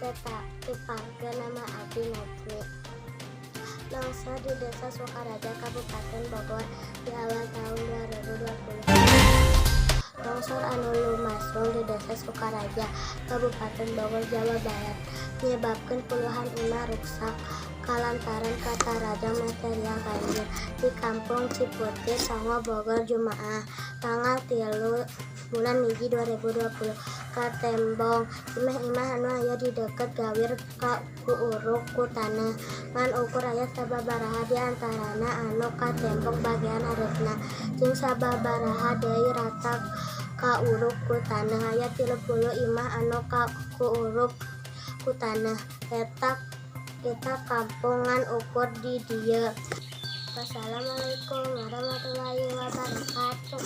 Tepangkeun, nama abdi Najmi. Longsor di Desa Sukaraja, Kabupaten Bogor, di awal tahun 2020. Longsor anu lumangsung di Desa Sukaraja, Kabupaten Bogor, Jawa Barat, menyebabkan puluhan imah ruksak kalantaran katarajang material banjir di Kampung Ciputih, Songo, Bogor, Jumaah tanggal 3 bulan 1 2020 katembong. Imah-imah anu aya di deket gawir kuuruk ku taneuh, ngan ukur aya sababaraha di antarana anu katembong bagian hareupna jeung sababaraha deui rata kauruk ku taneuh. Aya 30 imah anu kauruk ku taneuh eta kampung, ngan ukur di dieu. Wassalamualaikum warahmatullahi wabarakatuh.